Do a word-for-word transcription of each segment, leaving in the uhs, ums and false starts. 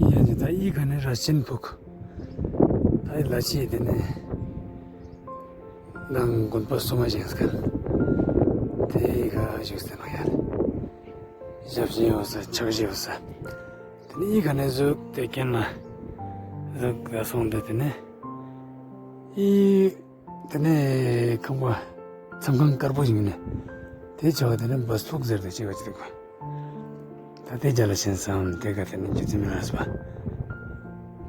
ཡ་ཇི་ད་ཡི་ག་ནས་ར་ཆེན་ཕུག་ད་ཡི་ལ་ཆེ་དེ་ནས་ནང་དགོན་པ་སོ་མ་ཞིག་སྐལ་དེ་ཡི་ག་ཞིག་སྟེ་ན་ཡ་ཞབས་ཞིང་ཡོད་ས་ཆག་ཞིག་ཡོད་ས། དེ་ནས་ཡི་ག་ནས་ཟུག་དེ་ཀན་ལ་ཟུག་ག་སོང་དེ་དེ་ནས་ཡི། དེ་ནས་ཁང་པ་མཚམས་ཁང་དཀར་པོ་ཞིག་ནས་དེ་བྱ་བ་དེ་ནས་བ་སུག་ཟེར་དེ་བྱེད་པ་ཅིག་འདུག་ད་དེ་རྒྱ་ལ་ཕྱིན་སམ་དེ་ག་དེ་ནས་རྒྱུ་ཚིག་མི་རག་པ།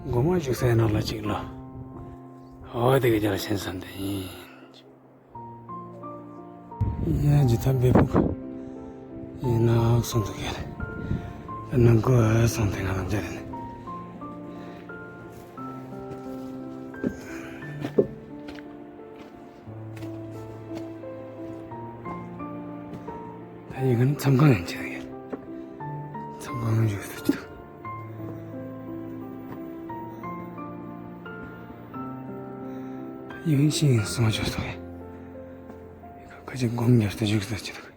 སྒོ་མ་བཞུགས་སའི་ནང་ལ་ཅིག་ལོ། ཨོ་དེ་ག་རྒྱ་ལ་ཕྱིན་སམ་དེ་ཡིན། ཡ་ཇི་ཐམ་བེ་ཕུག་ཡིན་ནག་སོང་འདུག་ཡ་ལ། ནང་ཁོ་སོང་དེ་ང་ལ་འཇལ་ནས། ད་ཡིན་ཁན་མཚམས་ཁང་ཡང་བྱས་ཡིན། མཚམས་ཁང་བཞུགས་སུ་ཅི་ཐུབ། ཡིན་ཤིང་སོང་བཞུགས་སུ་ཡིན། ཁ་ཅིག་སྒོམ་རྒྱབ་སྟེ་བཞུགས་སུ་ཅི་ཐུབ།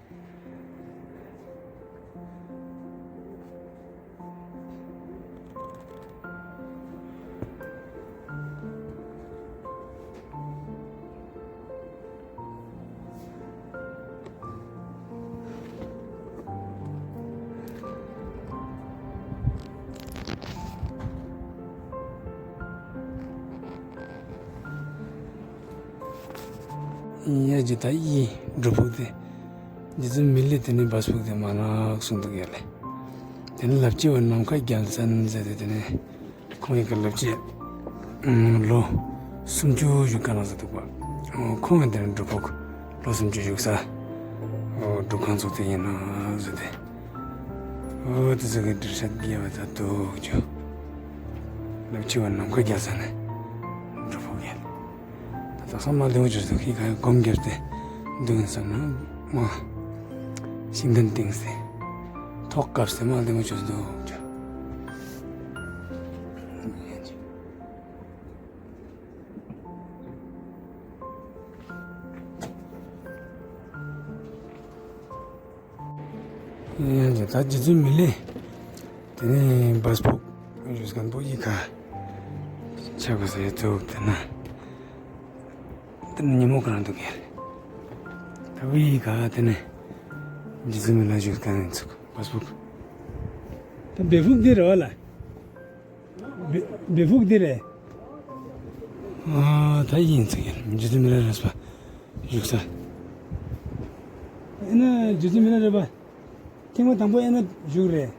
ཡ་ཇི་ད་ཡི་སྒྲུབ་ཕུག་དེ། རྗེ་བཙུན་མི་ལས་དེ་ནས་བ་སུག་དེ་མ་ནག་གསུང་འདུག་ཡ་ལེ། དེ་ནས་ལབ་ཅི་བ་ནམ་མཁའ་རྒྱལ་མཚན་ཟེར་ཏེ་དེ་ནས་ཁོང་ཡི་གི་ལབ་ཅི། ལོ་སུམ་ཅུ་བཞུགས་ག་ན་ཟེར་འདུག་པ། ཁོང་ཡི་དེ་ནས་སྒྲུབ་ཕུག་ལོ་སུམ་ཅུ་བཞུགས་ས། སྒྲུབ་ཁང་ཚོགས་དེ་ཡིན་ན་ཟེར་ཏེ། འོ་དེ་ཚོ་གི་འདྲི་ཤད་རྒྱས་པ་ད་འདུག་ཅོ། ལབ་ཅི་བ་ནམ་མཁའ་རྒྱལ་མཚན་ནས་སྒྲུབ་ཕུག་ཡིན། ད་དག་ས་མ་ལེའུ་ཅོ་ཟེར་ཁི་ག་སྒོམ་རྒྱབ་སྟེ་འདུག་ཡིན་ས་ན་མ། ཤིང་གདན་བཏིང་སྟེ། ཐོག་བཀབ་སྟེ་མ་ལེའུ་ཅོ་འདུག་ཅོ། ཡང་ཅིག་ད་རྗེ་བཙུན་མི་ལས། དེ་ནས་བ་སུག་བཞུགས་མཁན་པོ་ཡི་ག་ཆགས་པ་ཟེར་ཚུགས་དེ་ན། དེ་ནས་ཉིན་མོ་ག་རང་འདུག་གས། ད་བི་ཡི་ག་དེ་ནས་རྗེ་བཙུན་མི་ལ་བཞུགས་མཁན་ཡིན་ཚུགས་བ་སུག་ད་བེ་ཕུག་འདི་རེད་བ་ལ། བེ་བེ་ཕུག་འདི་རེད། ཨ་ད་ཡིན་ཚུགས་ཡིན་རྗེ་བཙུན་མི་ལ་རེད་པ། བཞུགས་ས། ཨེ་ན་རྗེ་བཙུན་མི་ལ་རེད་པ། ཐེངས་མ་དང་པོ་ཨེ་ན་བཞུགས་རེད།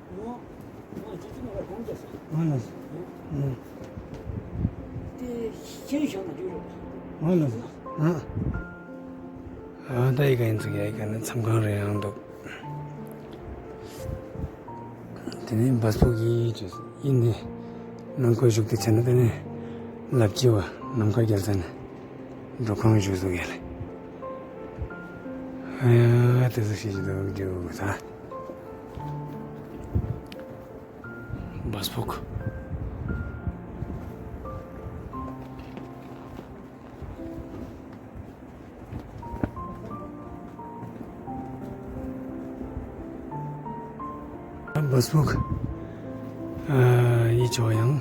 ཨ་ལ། ཨ་ལ། ཨ་ད་ཡི་ག་ཡིན་ཚུགས་ཡ་ཡི་ག་ནི་མཚམས་ཁང་རེ་ཡང་འདུག་དེ་ནས་བ་སུག་གི་ཡིན་ནི་ནང་ཁོ་བཞུགས་ཏེ་བྱས་ན་དེ་ནས་ལབ་ཅི་བ་ནམ་མཁའ་རྒྱལ་མཚན་ནས། སྒྲུབ་ཁང་བཞུགས་སུ་ཡོད་ལེ། ཨ་དེ་ཚོ་ཤེས་ཀྱི་འདུག་རྒྱུ་ད། བ་སུག་བ་སུག་ཨ་ཡི་ཆོ་ཡང་།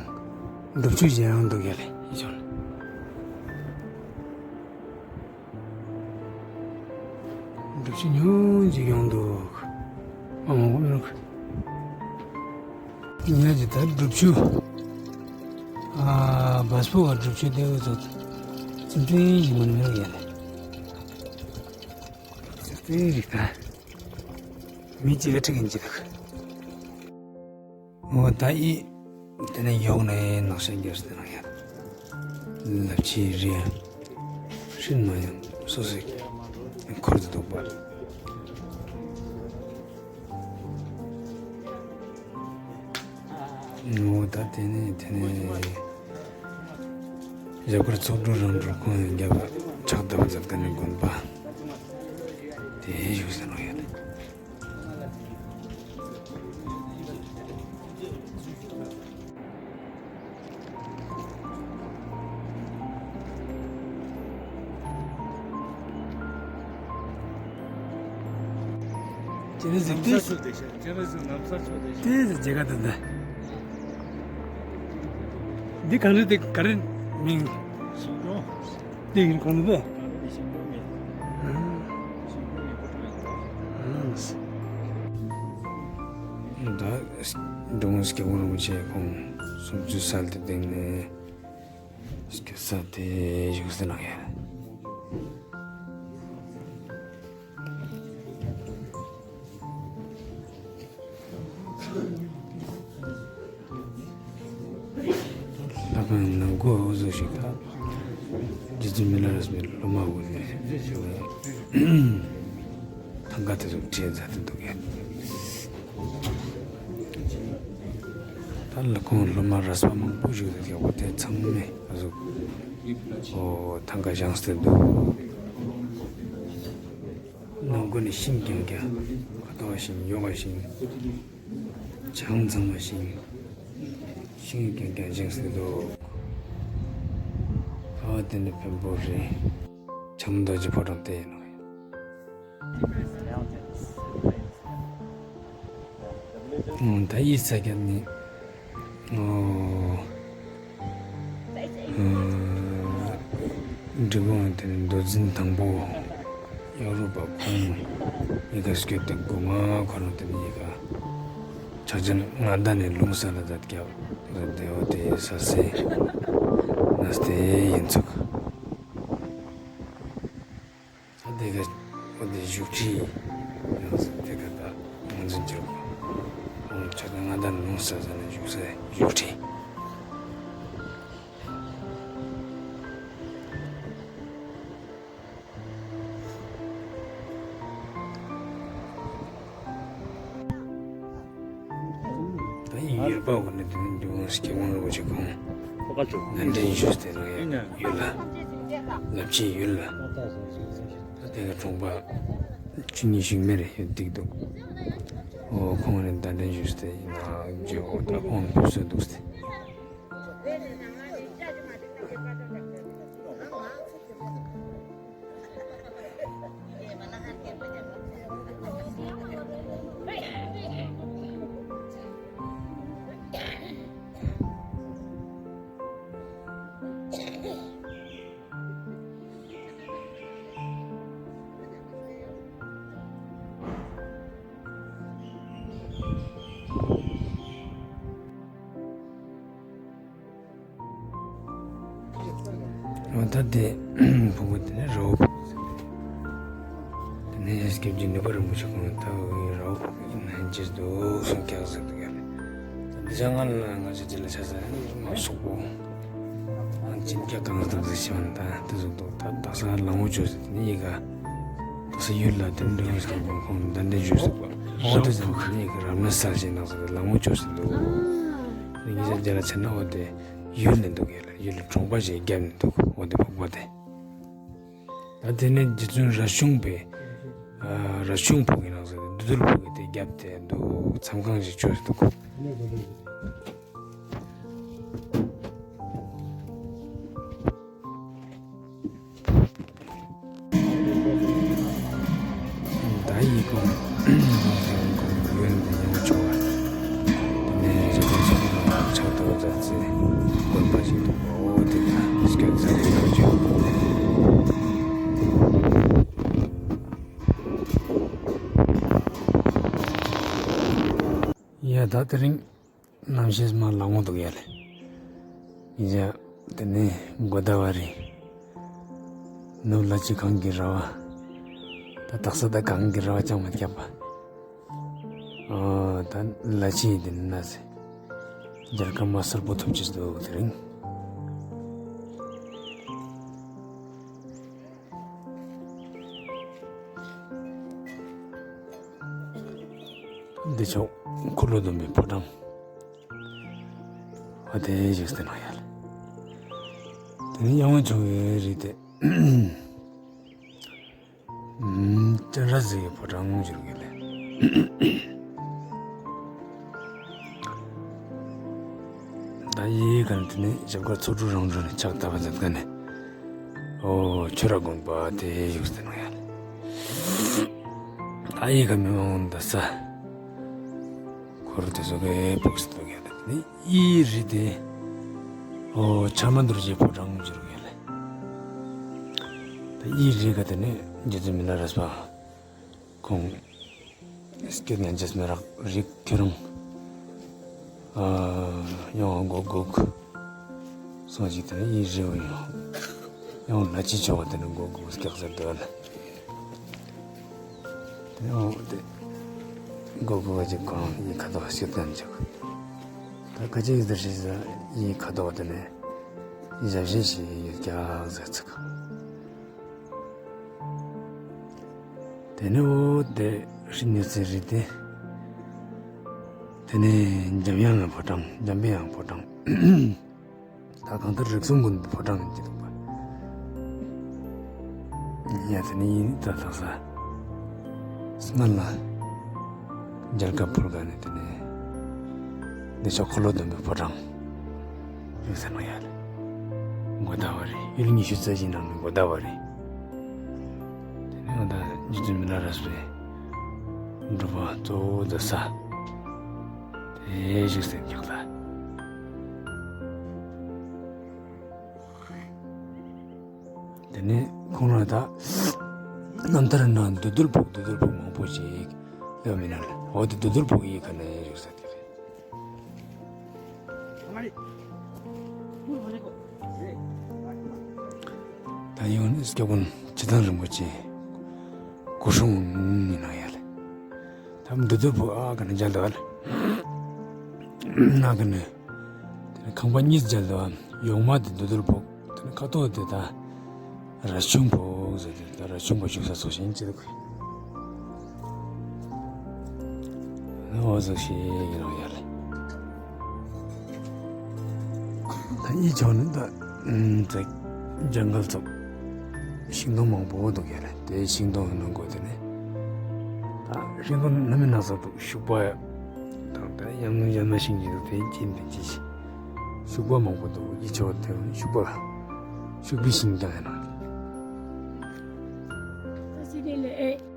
སྒྲུབ་ཆུ་ཞིག་ཡང་འདུག་ཡ་ལེ་ཡི་ཆོ་ལ། སྒྲུབ་ཆུ་ཉུང་ཅིག་ཡོང་འདུག་ཨ་མ་གོ་མི་རུག་ཉ་ཅི་ད་སྒྲུབ་ཆུ། ཨ་བ་སུག་བ་སྒྲུབ་ཆུ་དེ་བས་ཚོ། ཙི་ཙི་ཡིན་མིན་མི་རུག་ཡ་ལེ། ཙི་ཙི་རིག་ད། མི་ཅི་ག་ཁྲིག་ཡིན་ཅི་འདུག་འོ་ད་ཨི། དེ་ནས་ཡོག་ནས་ནག་ཤ་རྒྱབ་སྟེ་ན་ཡ། ལབ་ཆི་རེ། ཧྲིན་མ་ཡང་སོ་སོའི་འཁོར་དུ་འདུག་པ། འོ་ད་དེ་ནས་དེ་ནས་ཞབས་དཀར་ཚོགས་དྲུག་རང་གྲོལ་ཁོང་ཡང་རྒྱབ་ཕྱག་བདག་པ་ཚབ་དེ་ནས་དགོན་པ། དེ་བཞུགས་ཟེར་ནོ་ཡོད། ཅི་རེད་ཟེར་ཏེ། ནམ་ས་ཆོ་དེ་ཤ། ཅི་རེད་ཟེར་ཏེ། དེ་ཟེར་མཇལ་ཁ་དེ་འདི། འདི་གངས་རི་དེ་ག་རེ་མིང་། ཤིང་སྡོང་། འདི་ཡིན་གངས་རི་དེ། གངས་རི་དེ་ཤིང་སྡོང་མིན། ཨང་། ཤིང་སྡོང་ཡིན་པ་ཀྲུང་ཡིན་པ། ཨང་། ད་འབྲི་གུང་སྐྱབས་མགོན་རིན་པོ་ཆེ་ཁོང་སུམ་ཅུ་སོ་གསུམ་དེ་སྟེང་ནས་སྐྱོད་ས་དེ་བཞུགས་ས་གནང་ཡ། ལྷ་ཁང་ནང་སྒོ་འོག་ཚོ་ཞིག་ད། རྗེ་བཙུན་མི་ལ་རས་པའི་སློབ་མ་འོ་ནས་ཐང་ག་དེ་ཚོ་བྲིས་མཛད་དེ་འདུག་གས། ད་ལ་ཁོང་སློབ་མ་རས་པ་མང་པོ་ཞིག་འདུག་གས། འོ་དེ་ཚང་མས་ཨ་ཟུག་འོ་ཐང་ག་བཞེངས་ཏེ་འདུག། ནང་སྒོ་ནས་ཤིང་རྐྱང་རྐྱང་། ཁ་དོག་ཤིང་ཡོ་ག་ཤིང་། ཆང་ཚང་མ་ཤིང་། ཤིང་རྐྱང་རྐྱང་བཞེངས་སྲིད་འདུག། ཨ་དེ་ནི་བེམ་པོ་རེད། ཆང་རྡོ་རྗེ་ཕོ་བྲང་དེ་ཡིན་ནོ། ཨོ་ད་ཡིག་ཚ་རྒྱབ་ནི། ཨོ། འབྲི་གུང་དེ་ནི་མདོ་འཛིན་དང་པོ་ཡོ་རོབ་པ་ཁོང་ཡི་ག་སྐྱོད་དེ་དགུ་མ་ཁོ་རང་དེ་ནི་ཡི་ག་ཕྱག་ཆེན་མངའ་བདག་ནས་ལུང་ས་ལ་ད་རྒྱབ་དེ་འོ་དེ་ས་སེ་ན་སྟེ་ཡིན་ཚུགས། ད་དེ་ག་འོ་དེ་བཞུགས་ཁྲི་ཡང་ཟེར་དེ་ག་ད་ངོས་འཛིན་གྱི་རུ་ཁོང་ཕྱག་ཆེན་མངའ་བདག་ནས་ལུང་ས་ལ་བཞུགས་ས་བཞུགས་ཁྲི། ད་ཡིན་ཡོད་པ་འོ་ནི་དེ་ནི་འབྲི་གུང་སྐྱབས་མགོན་རིན་པོ་ཆེ་ཁོང་ཁོ་ག་ཚོད་གདན་འདྲེན་ཞུས་ཏེ་ཡིན་ན་ཡོད་ལ། ལབ་ཆེན་ཡོད་ལ། ད་དེ་ག་གྲོང་པ་བཅུ་གཉིས་ཞིག་མེད་རེད་ཡོད་འདུག་འདུག། ཨོ་ཁོང་ནས་གདན་འདྲེན་ཞུས་ཏེ་ཡིན་ན་ཇོ་ད་ཁོང་ཕེབས་སོ་འདུག་སྟེ། འོ་ད་དེ་ཕུ་གུ་དེ་ནི་ར་བ་ཕུ་གུ་ཟེར་ཏེ། དེ་ནས་སྐྱབས་རྗེ་ནུས་པ་རིན་པོ་ཆེ་ཁོང་ད་འོ་ར་བ་ཕུ་གུ་ཡིན་ན་ཅི་འདུག་གསུང་སྐྱག་ཟེར་འདུག་ཡ་ལེ། ད་འདི་ཆ་ང་ལ་ང་ཆ་ཅི་ལ་ཆ་ཟེར་མ་སོག་པོ། ཨང་ཅིན་སྐྱག་གང་ཟེར་འདུག་ཟེར་ཤི་བ་ད་དེ་ཟུག་འདུག། ད་དག་ས་ལང་བོ་ཅོ་ཟེར་དེ་ནི་ཡི་ག་དག་ས་ཡུལ་ལ་དེ་འདྲ་སྐྱག་པོ་ཁོང་ད་འདྲ་ཅོ་ཟེར་པ། འོ་དེ་ཟེར་དེ་ནི་ཡི་ག་རབ་གནས་གསར་བཞེངས་གནང་ཟེར་ལང་བོ་ཅོ་ཟེར་འདུག། ངེད་ཅག་རྒྱ་ལ་ཆ་ན་འོ་དེ་ཡུལ་ནས་འདུག་ཡ་ལ་ཡུལ་གྲོང་པ་ཞིག་བརྒྱབ་ནས་འདུག། འོ་དེ་ཕུག་པ་དེ། ད་དེ་ནས་རྗེ་བཙུན་རས་ཆུང་པས་ཨ་རས་ཆུང་ཕུག་གི་ནང་ཟེར་བདུད་འདུལ་ཕུག་གི་དེ་བརྒྱབ་སྟེ་འདུག། མཚམས་ཁང་ཞིག་བཅོས་འདུག། ད་ཡི་གོ། ཡོན་ཏན་ཡོངས་སྦྱོང་བ། དེ་ནས་རི་དྭགས་ཚོགས་ལ་ཕྱག་ཏུ་མཛད་ཚེ། དགོན་པ་ཞིག་ཏུ་འོ་དེ་ལ་སྐྱོད་ཚར་ཡོད་ཅིང་། ཡ་ད་དེ་རིང་། གནམ་གཤིས་མ་ལངས་མོ་འདུག་ཡ་ལེ། ཡིན་ཡ། དེ་ནས་མགོ་ཟླ་བ་རེད། ནུབ་ལ་ཅི་གངས་ཀྱི་ར་བ། ད་དག་ས་ད་གངས་ཀྱི་ར་བ་ཅང་མ་ཁྱབ་པ། ཨོ་ད་ལ་ཅི་ཡིན་དེ་ནི་ན་ཟེ། རྒྱལ་ཁམས་མ་སུར་པོ་ཐོབ་ཅི་འདུག་དེ་རིང་། འདི་ཕྱོགས་འཁོར་ལོ་སྡོམ་པའི་ཕོ་བྲང་། ཨ་དེ་བཞུགས་ཏེ་ན་ཡ་ལ། དེ་ནི་ཡང་བ་ཆུང་བའི་རི་དེ། སྤྱན་རས་གཟིགས་ཀྱི་ཕོ་བྲང་བཞུགས་ཀྱི་ལས། ད་ཡི་གེ་ག་ནས་དེ་ནས་ཞབས་དཀར་ཚོགས་དྲུག་རང་གྲོལ་ནས་ཕྱག་བཏབ་པ་མཛད་མཁན་ནས། ཨོ་ཆོས་ར་དགོན་པ་དེ་བཞུགས་ཟེར་ནོ་ཡ་ལ། ད་ཡི་གེ་མི་མང་འོང་ད་ས། འཁོར་དེ་ཚོ་གའི་ཕུགས་སུ་འདུག་ཡ་ད་དེ་ནས་ཡི་རི་དེ། ཨོ་ཆ་མ་འདུར་གྱི་ཕོ་བྲང་ཅིག་ཡོད་ལེ། ད་ཡི་རེ་ག་དེ་ནས་རྗེ་བཙུན་མི་ལ་རས་པ་ཁོང་སྐད་ཉན་ཅེས་མི་རག་རིག་ཁྱེད་རང་ཨ་ཡང་སྒོ་སྒུག་སོང་ཞིག་དེ་ནས་ཡི་རེ་བ་ཡང་ཡང་ལ་ཅི་ཆོག་དེ་ནས་སྒོ་སྒུག་སྐྱག་ཟེར་འདོད་ལ། དེ་འོ་དེ་སྒོ་སྒུག་ཅིག་ཁོང་ཡི་ཁ་དོག་ཞིག་བསྟན་ཅིག་ད་ཁ་ཅིག་ཡི་དེ་ཧྲི་ཟ་ཡི་ཁ་དོག་དེ་ནས་ཡི་ཞབས་ཞེས་ཞིག་ཡོད་ཀྱག་ཟེར་ཚིག་དེ་ནས་འོ་དེ་ཧྲི་ནི་ཚེ་རི་དེ། དེ་ནས་འཇམ་དབྱངས་ལ་ཕོ་བྲང་། འཇམ་པའི་དབྱངས་ཕོ་བྲང་། ད་གང་ལྟར་རིགས་གསུམ་མགོན་ཕོ་བྲང་ཡིན་གྱི་འདུག་པ། ཡ་དེ་ནས་ཡིན་ད་ད་ས། སྔར་ལ་མཇལ་ཁ་ཕུལ་ག་ནས་དེ་ནས་འདི་ཕྱོགས་འཁོར་ལོ་སྡོམ་པའི་ཕོ་བྲང་ཡོད་ཟེར་ན་ཡ་ལ་མགོ་ཟླ་བ་རེད། ཡུལ་ཉི་ཤུ་རྩ་བཞི་ནང་ནས་མགོ་ཟླ་བ་རེད། དེ་ནས་ང་ད་རྗེ་བཙུན་མི་ལ་རས་པའི་སྒྲུབ་པ་གཙོ་བོ་མཛད་ས་དེ་བཞུགས་སའི་ཉག་ལ། དེ་ནས་ཁོང་རང་ད་རྣམ་ཐར་ནང་བདུད་འདུལ་ཕུག་བདུད་འདུལ་ཕུག་མང་པོ་ཞིག་ཡོད་མིན་ན་ལ། འོ་དེ་བདུད་འདུལ་ཕུག་ཡི་ག་ནས་བཞུགས་ས་དེ་རེད། ད་ཡོང་ནས་སྐྱབས་མགོན་ཆེ་ཚང་རིན་པོ་ཆེ་སྐུ་སྲུང་ཡིན་ན་ཡ་ལ། ད་འདི་དུས་བུ་ཨ་ག་ནས་མཇལ་འདུག་ཨ་ལ། ན་ག་ནས། དེ་ནས་ཁང་པ་གཉིས་མཇལ་འདུག་ཨ། ཡོང་མ་དེ་འདི་དུས་བུ། དེ་ནས་ཁ་ཐོག་དེ་ད་ར་ཆུང་བུ་ཟེར་ཏེ་ད་ར་ཆུང་བུ་བཞུགས་ས་ཚོ་ཞིང་ཅི་འདུག་གི། འོ་ཟོ་ཤེས་ཡིན་རོགས་ཡ་ལ། ད་ཡིད་ཆོག་ནི་ད་ཨུམ་ད་ཇང་གལ་ཚོ་ཤིང་སྡོང་མང་པོ་འདུག་ཡ་ལ། དེ་ཤིང་སྡོང་ནང་གོ་དེ་ནས་ད་ཤིང་སྡོང་ནང་མི་ན་ས་འདུག་ཤུག་པ་ཡ་དང་ད་ཡང་ཡང་ན་ཤིང་གི་དེ་ཅི་འདི་ཅི་ཤི་ཤུག་པ་མང་པོ་འདུག་ཡིད་ཆོག་དེ་ཤུག་པ་ཤུག་པའི་ཤིང་ཀྱང་ཡ་ན། ད་སི་དེ་ལས་ཨེ།